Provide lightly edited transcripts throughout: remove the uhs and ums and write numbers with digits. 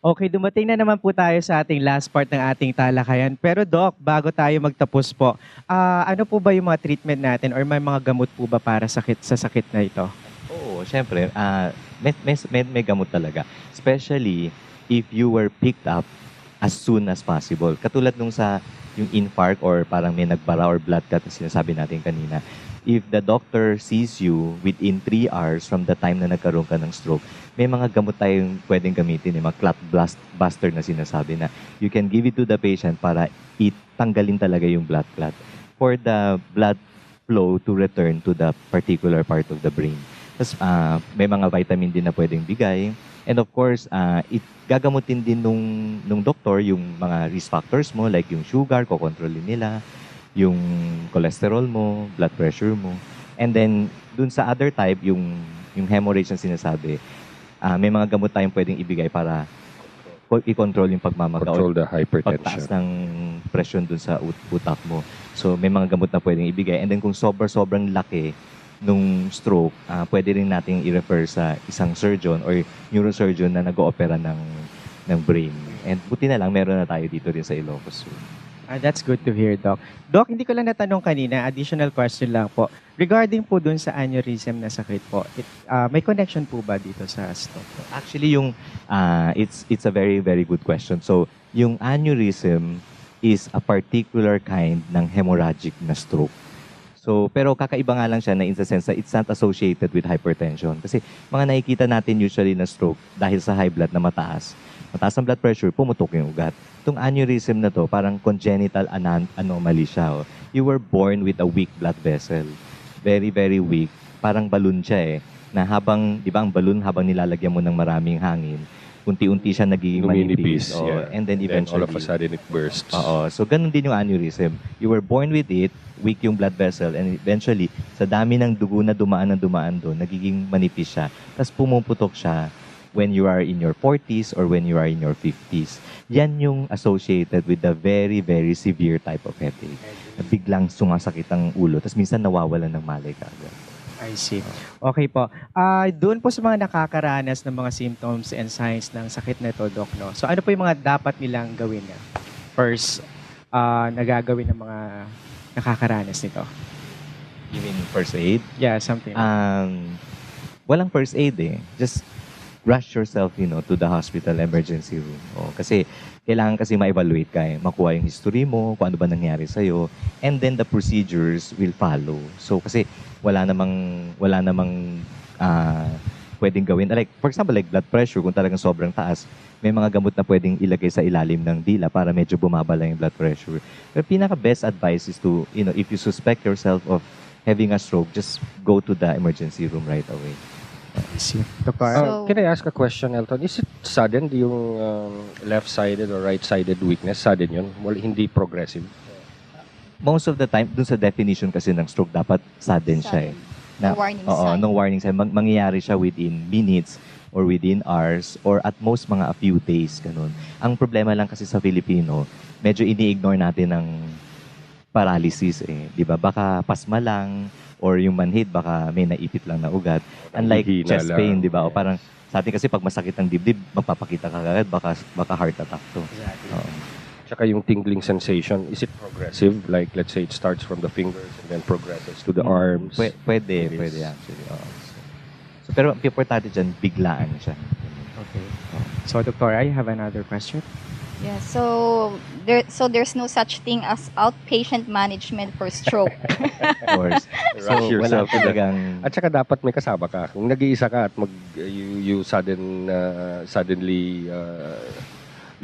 Okay, dumating na naman po tayo sa ating last part ng ating talakayan. Pero Doc, bago tayo magtapos po, ano po ba yung mga treatment natin or may mga gamot po ba para sa sakit na ito? Oo, syempre, may gamot talaga. Especially if you were picked up as soon as possible. Katulad nung sa yung infarct or parang may nagbara or blood clot na sinasabi natin kanina. If the doctor sees you within 3 hours from the time na nagkaroon ka ng stroke, may mga gamot tayong pwedeng gamitin, mga clot buster na sinasabi na you can give it to the patient para itanggalin talaga yung blood clot for the blood flow to return to the particular part of the brain. Tapos may mga vitamin din na pwedeng bigay. And of course, gagamutin din nung doktor yung mga risk factors mo, like yung sugar, kokontrolin nila, yung cholesterol mo, blood pressure mo. And then, dun sa other type, yung hemorrhage na sinasabi, may mga gamot tayong pwedeng ibigay para i-control yung pagmamaga Control o the hypertension. pagtaas ng presyon dun sa utak mo. So, may mga gamot na pwedeng ibigay. And then, kung sobrang laki nung stroke, pwede rin nating i-refer sa isang surgeon or neurosurgeon na nag-oopera ng brain. And buti na lang, meron na tayo dito rin sa Ilocos Sur. That's good to hear, Doc. Doc, hindi ko lang natanong kanina, additional question lang po. Regarding po dun sa aneurysm na sakit po, may connection po ba dito sa stroke po? Actually, it's a very, very good question. So, yung aneurysm is a particular kind ng hemorrhagic na stroke. So, pero kakaiba nga lang siya na in the sense that it's not associated with hypertension. Kasi mga nakikita natin usually na stroke dahil sa high blood na mataas ang blood pressure, pumutok yung ugat. Itong aneurysm na to, parang congenital anomaly siya. Oh. You were born with a weak blood vessel. Very, very weak. Parang balloon siya na habang, di ba ang balloon, habang nilalagyan mo ng maraming hangin, unti-unti siya nagiging manipis. Yeah. And then eventually, all of a sudden it bursts. So, ganun din yung aneurysm. You were born with it, weak yung blood vessel, and eventually, sa dami ng dugo na dumaan doon, nagiging manipis siya. Tapos pumuputok siya when you are in your 40s or when you are in your 50s. Yan yung associated with the very, very severe type of headache. Na biglang sumasakit ang ulo, tapos minsan nawawalan ng malay kaagad. I see. Okay po. Doon po sa mga nakakaranas ng mga symptoms and signs ng sakit na ito, Doc, no? So ano po yung mga dapat nilang gawin na first nagagawin ng mga nakakaranas nito? You mean first aid? Yeah, something. Walang first aid eh. Just rush yourself, to the hospital emergency room. Kasi kailangan kasi ma-evaluate ka makuha yung history mo, kung ano ba nangyari sa'yo, and then the procedures will follow. So kasi wala namang pwedeng gawin. Like, for example, like blood pressure, kung talagang sobrang taas, may mga gamot na pwedeng ilagay sa ilalim ng dila para medyo bumaba lang yung blood pressure. Pero pinaka-best advice is to, if you suspect yourself of having a stroke, just go to the emergency room right away. I see. Dr. Can I ask a question, Elton? Is it sudden, yung left-sided or right-sided weakness? Sudden yun? Well, hindi progressive? Most of the time, dun sa definition kasi ng stroke, dapat sudden siya eh. No warning sign. No warning sign. Mangyayari siya within minutes or within hours or at most mga a few days. Ganun. Ang problema lang kasi sa Filipino, medyo ini-ignore natin ang paralysis eh. Di ba? Baka pasma lang or yung manhid, baka may naipit lang na ugat. Unlike Hihina chest lang. pain, di ba? O parang sa atin kasi pag masakit ang dibdib, magpapakita ka agad, baka heart attack to. Exactly. Oo. Tsaka yung tingling sensation, is it progressive? Like, let's say it starts from the fingers and then progresses to the arms? Pwede It is. actually. Oo. So, pero ang importante dyan, biglaan siya. Okay. So, Dr. I have another question. Yeah, so there's no such thing as outpatient management for stroke. Of course. So, Rush wala yourself to that. talagang... At saka dapat may kasama ka. Kung nag-iisa ka at you suddenly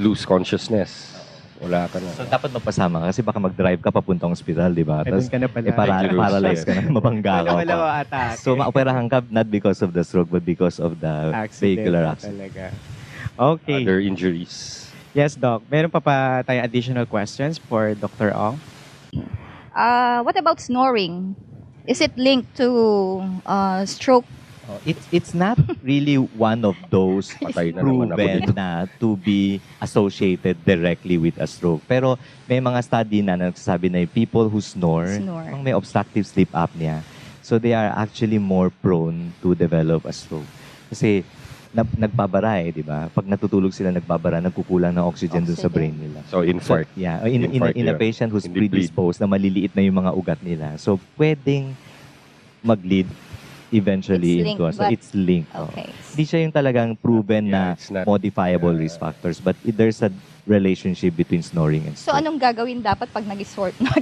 lose consciousness, wala ka na. So, dapat magpasama ka kasi baka mag-drive ka papuntang ospital, di ba? Doon ka na pala. Paralyzed ka na, mabangga ka Wala pa. atake. So, maoperahan ka not because of the stroke but because of the vehicular accident. Talaga. Okay. Other injuries. Yes, Doc. Meron pa tayong additional questions for Dr. Ong? What about snoring? Is it linked to stroke? It's not really one of those Patay na naman ako proven dito. na to be associated directly with a stroke. Pero may mga study na nagsasabi na yung people who snore, Snore. may obstructive sleep apnea, so they are actually more prone to develop a stroke. Kasi nagbabara di ba? Pag natutulog sila nagbabara, nagkukulang ng oxygen dun sa Oxygen. brain nila. So, infarct. Yeah, in a yun. patient who's Hindi bleed. predisposed na maliliit na yung mga ugat nila. So, pwedeng mag-lead eventually It's into linked, so but- it's linked. Okay. Hindi siya yung talagang proven na It's not, modifiable risk factors, but there's a relationship between snoring and So stroke. anong gagawin dapat pag nag-snore ka?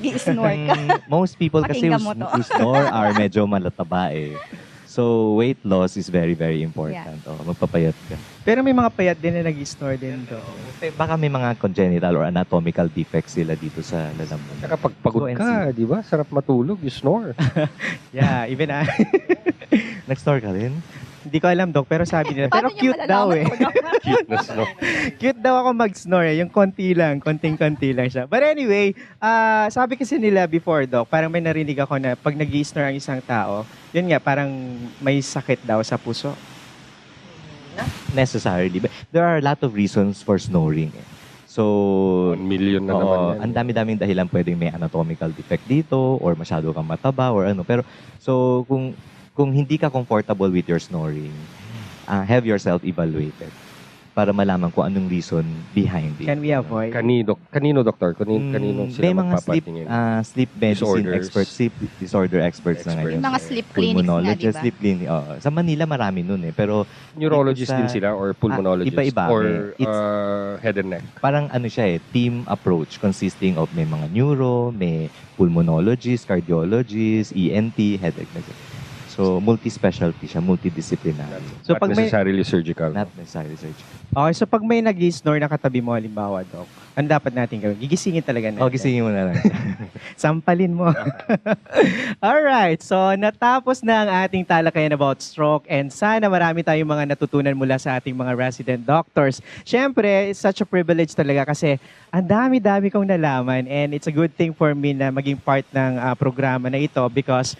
Most people kasi Pakinggan mo to. who snore are medyo malataba eh. So, weight loss is very, very important. Oh, magpapayat ka. Pero may mga payat din na nag-snore din, Doc. Baka may mga congenital or anatomical defects sila dito sa lalamunan. Saka pag pagod Go and ka, di ba? Sarap matulog, you snore. Yeah, even Nag-snore ka rin? hindi ko alam, Doc, pero sabi nila. Pero Paano niya cute daw eh. malalaman kung ano? Cute na snore. Cute daw ako mag-snore. Yung konti lang, konting-konti lang siya. But anyway, sabi kasi nila before, Doc, parang may narinig ako na pag nag-snore ang isang tao, yun nga, parang may sakit daw sa puso. Necessarily. But there are a lot of reasons for snoring. Eh. So, 1 million na naman oo, yan. ang dami-daming dahilan pwedeng may anatomical defect dito or masyado kang mataba or ano. Pero, so, kung hindi ka comfortable with your snoring, have yourself evaluated para malaman kung anong reason behind it. Can we avoid? Kanino, doktor? Kanino May sila mga magpapatingin? sleep medicine Disorders. experts, sleep disorder experts na Experts. ngayon. Yung mga sleep clinics na, Pulmonologist, di ba? sleep clinic. Sa Manila marami nun eh. Pero Neurologist sa- din sila or pulmonologist? iba-iba. Or It's- head and neck? parang ano siya eh, team approach consisting of may mga neuro, may pulmonologist, cardiologist, ENT, headache. So, multi-specialty siya, multidisciplinary. So, Not pag may- necessarily surgical. Not necessarily surgery. Okay, so pag may nag-snore na katabi mo, halimbawa, Doc, ano dapat natin gawin? Gigisingin talaga natin. Oh, gisingin mo na lang. Sampalin mo. Alright, so natapos na ang ating talakayan about stroke and sana marami tayong mga natutunan mula sa ating mga resident doctors. Siyempre, it's such a privilege talaga kasi ang dami-dami kong nalaman and it's a good thing for me na maging part ng programa na ito because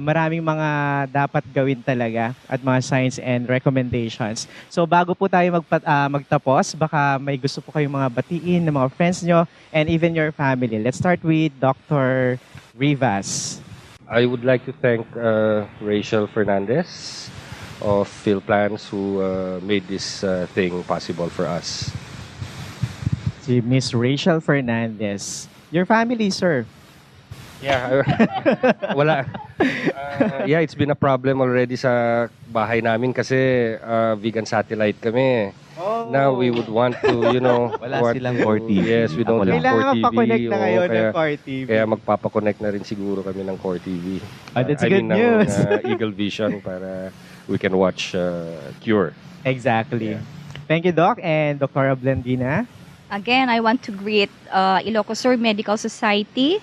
maraming mga dapat gawin talaga at mga signs and recommendations. So bago po tayo magtapos, baka may gusto po kayong mga batiin ng mga friends nyo and even your family. Let's start with Dr. Rivas. I would like to thank Rachel Fernandez of PhilPlans who made this thing possible for us. Si Miss Rachel Fernandez. Your family, sir. Yeah, wala. Yeah, it's been a problem already sa bahay namin kasi vegan satellite kami. Oh. Now we would want to, Wala want silang to- Core TV. Yes, we don't Ako lang. have Core Kailangan TV. magpa-connect na kayo oo, ng Core TV. Kaya magpapakonnect na rin siguro kami ng Core TV. That's I good mean, ng, news. Eagle Vision para we can watch Cure. Exactly. Yeah. Thank you, Doc. And Dr. Blandina. Again, I want to greet Ilocos Sur Medical Society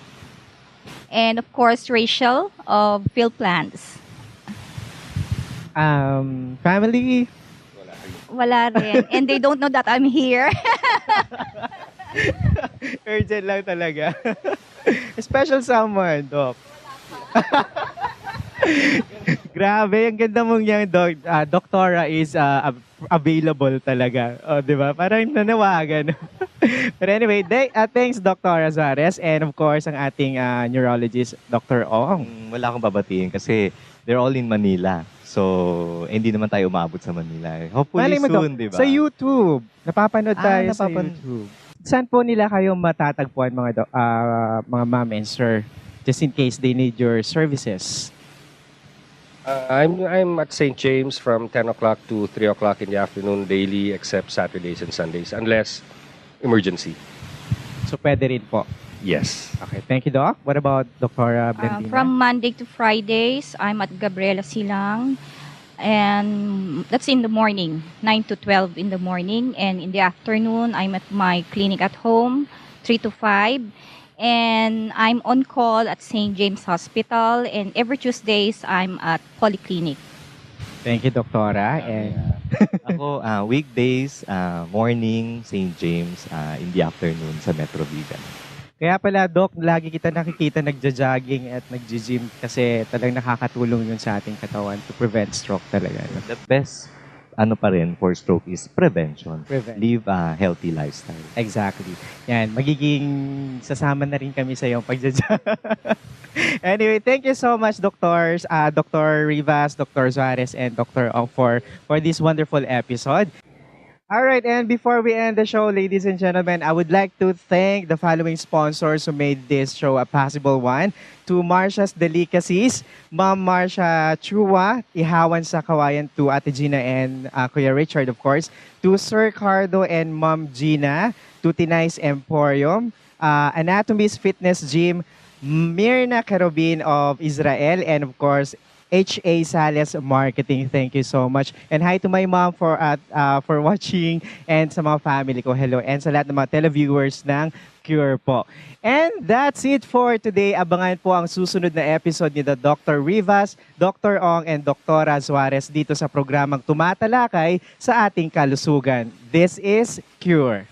and of course Rachel of PhilPlans. Family. Wala rin. And they don't know that I'm here. Urgent lang talaga. Special someone, Doc. Grabe, ang ganda mong yung Doctora is available talaga. O, di ba? Parang nanawagan. But anyway, thanks Dr. Azares and of course ang ating neurologist, Dr. Ong. Wala akong babatiin kasi they're all in Manila. So, hindi naman tayo umabot sa Manila. Hopefully Malay mo, Doc, soon, di ba? Sa YouTube. Napapanood tayo sa napapan- YouTube. Saan po nila kayo matatagpuan mga ma'am and sir? Just in case they need your services. I'm at St. James from 10 o'clock to 3 o'clock in the afternoon daily except Saturdays and Sundays unless emergency. So pwede rin po. Yes. Okay, thank you, Doc. What about Dr. Blandina? From Monday to Fridays, I'm at Gabriela Silang. And that's in the morning, 9 to 12 in the morning. And in the afternoon, I'm at my clinic at home, 3 to 5. And I'm on call at St. James Hospital. And every Tuesdays, I'm at Polyclinic. Thank you, Doctora. And Ako, weekdays, morning, St. James, in the afternoon sa Metro Vegan. kaya pala, Doc, lagi kita nakikita nagja-jogging at nagji-gym kasi talagang nakakatulong yun sa ating katawan to prevent stroke talaga. No? The best ano pa rin for stroke is prevention. Prevent. Live a healthy lifestyle. Exactly. Yan, magiging sasama na rin kami sa iyong pagdadya. Anyway, thank you so much, doctors, Dr. Rivas, Dr. Suarez, and Dr. Ong for this wonderful episode. All right, and before we end the show, ladies and gentlemen, I would like to thank the following sponsors who made this show a possible one. To Marcia's Delicacies, Ma'am Marcia Chua, Ihawan sa Kawayan, to Ate Gina and Kuya Richard, of course. To Sir Cardo and Ma'am Gina, to Tinay's Emporium, Anatomy's Fitness Gym, Mirna Karobin of Israel, and of course, H.A. Sales Marketing. Thank you so much. And hi to my mom for watching, and sa mga family ko, hello. And sa lahat ng mga televiewers ng Cure po. And that's it for today. Abangan po ang susunod na episode ni Dr. Rivas, Dr. Ong, and Dr. Suarez dito sa programang Tumatalakay sa ating kalusugan. This is Cure.